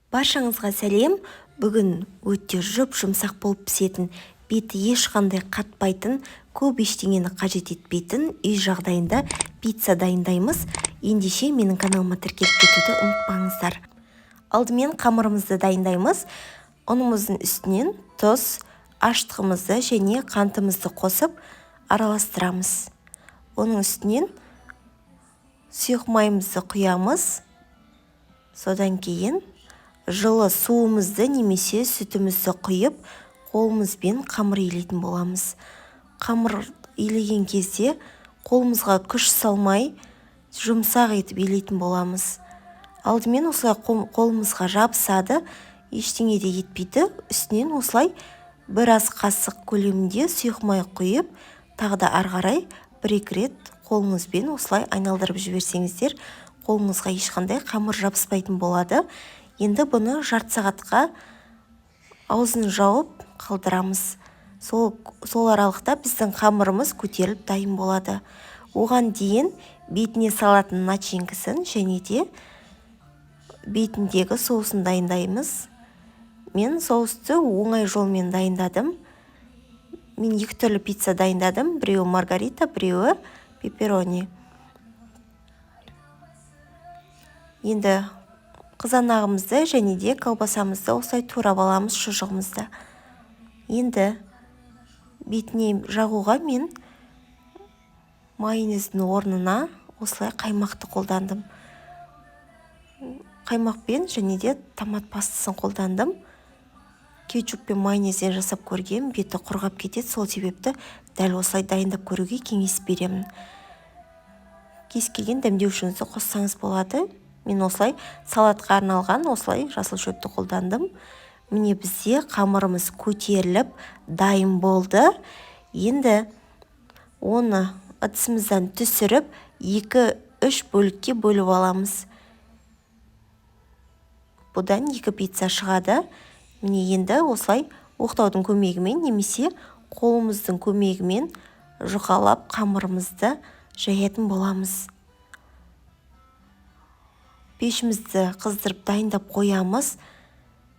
Баршаңызға сәлем. Бүгін өте жұп-жұмсақ болып пісетін, беті ешқандай қатпайтын, көп ештеңені қажет етпейтін үй жағдайында пицца дайындаймыз. Ендеше менің каналыма тіркеліп кетуді ұмытпаңыздар. Алдымен қамырымызды дайындаймыз. Ұнымыздың үстінен тұз, ашытқымызды және қантымызды қосып араластырамыз. Оның үстінен сұйық майымызды құямыз. Содан кейін жылы суымызды немесе сүтімізді құйып, қолымызбен қамыр илейтін боламыз. Қамыр илеген кезде қолымызға күш салмай, жұмсақ етіп илейтін боламыз. Алдымен осылай қолымызға жабысады, ештеңе де етпейді. Үстінен осылай бір ас қасық көлемінде сұйық май құйып, тағы да ары қарай бір-екі рет қолыңызбен осылай айналдырып жіберсеңіздер, қолыңызға ешқандай қамыр жабыспайтын болады. Енді бұны жарты сағатқа аузын жауып қалдырамыз. Сол аралықта біздің қамырымыз көтеріліп дайын болады. Оған дейін бетіне салатын начинкасын және де бетіндегі соусын дайындаймыз. Мен соусты оңай жолмен дайындадым. Мен екі түрлі пицца дайындадым. Біреуі маргарита, біреуі пепперони. Енді қызанағымызды және де колбасамызды осылай турап аламыз, шұжығымызды. Енді бетіне жағуға мен майонездің орнына осылай қаймақты қолдандым. Қаймақпен және де томат пастасын қолдандым. Кетчуп пен майонезден жасап көргем, беті құрғап кетеді, сол себепті дәл осылай дайындап көруге кеңес беремін. Кез келген дәмдеушіңізді қоссаңыз болады. Мен осылай салатқа арналған осылай жасыл шөпті қолдандым. Міне бізде қамырымыз көтеріліп дайын болды. Енді оны ыдысымыздан түсіріп, 2-3 бөлікке бөліп аламыз. Бұдан 2 пицца шығады. Міне енді осылай оқтаудың көмегімен немесе қолымыздың көмегімен жұқалап қамырымызды жаятын боламыз. Пешімізді қыздырып дайындап қоямыз.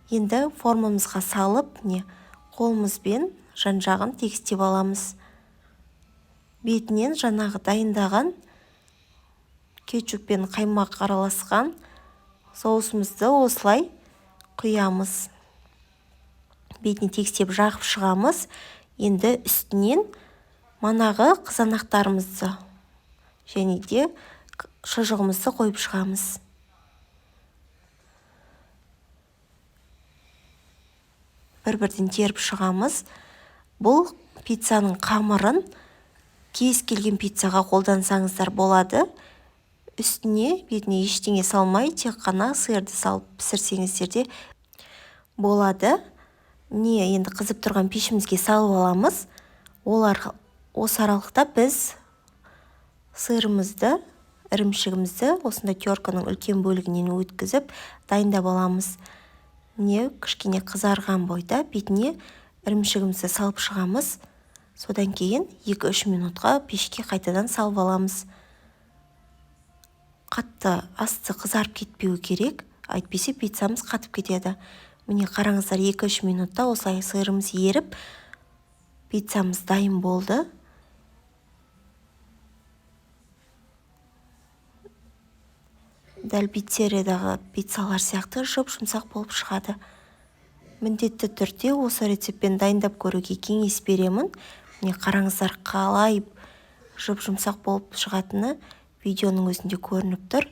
Енді формамызға салып, міне қолымызбен жан-жағын тегістеп аламыз. Бетінен жаңағы дайындаған кетчуп пен қаймақ араласқан соусымызды осылай құямыз. Бетіне тегістеп жағып шығамыз. Енді үстінен манағы қызанақтарымызды және де шұжығымызды қойып шығамыз. Бір-бірден теріп шығамыз. Бұл пиццаның қамырын кез келген пиццаға қолдансаңыздар болады. Үстіне, бетіне ештеңе салмай, тек қана сырды салып пісірсеңіздер де болады. Міне енді қызып тұрған пешімізге салып аламыз. Осы аралықта біз сырымызды, ірімшігімізді осындай терканың үлкен бөлігінен өткізіп дайындап аламыз. Міне кішкене қызарған бойда бетіне ірімшігімізді салып шығамыз. Содан кейін екі-үш минутқа пешке қайтадан салып аламыз. Қатты асты қызарып кетпеуі керек, әйтпесе пиццамыз қатып кетеді. Міне қараңыздар, екі-үш минутта осылай сырымыз еріп, пиццамыз дайын болды. Дәл пиццериядағы пиццалар сияқты жұп-жұмсақ болып шығады. Міндетті түрде осы рецептпен дайындап көруге кеңес беремін. Міне қараңыздар, қалай жұп-жұмсақ болып шығатыны видеоның өзінде көрініп тұр.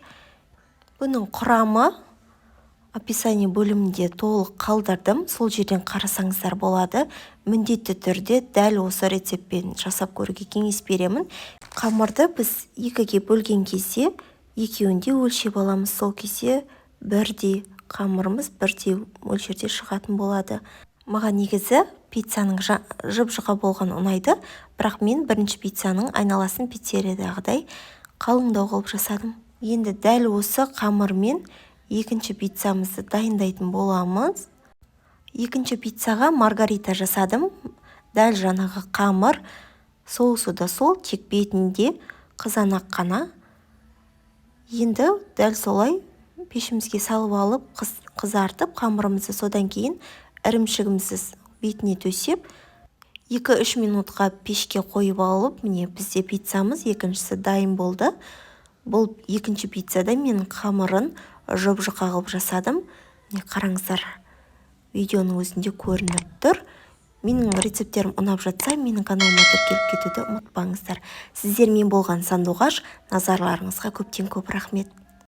Бұның құрамы описание бөлімінде толық қалдырдым, сол жерден қарасаңыздар болады. Міндетті түрде дәл осы рецептпен жасап көруге кеңес беремін. Қамырды біз екіге бөлген кезде екеуінде өлшеп аламыз. Сол кезде бірдей қамырымыз бірдей мөлшерде шығатын болады. Маған негізі пиццаның жып-жұқа болғаны ұнайды, бірақ мен бірінші пиццаның айналасын пиццериядағыдай қалыңдау қылып жасадым. Енді дәл осы қамырмен екінші пиццамызды дайындайтын боламыз. Екінші пиццаға маргарита жасадым. Дәл жаңағы қамыр, соусы да сол, тек бетінде қызанақ қана. Енді дәл солай Пешімізге салып алып, қызартып қамырымызды, содан кейін ірімшігімізді бетіне төсеп, 2-3 минутқа пешке қойып алып, міне, бізде пиццамыз екіншісі дайын болды. Бұл екінші пиццада мен қамырын жұп-жұқа қылып жасадым. Міне, қараңыздар, видеоның өзінде көрініп тұр. Менің рецепттерім ұнап жатса, менің каналыма тіркеліп кетуді ұмытпаңыздар. Сіздермен болған Сандуғаш. Назарларыңызға көптен көп рахмет.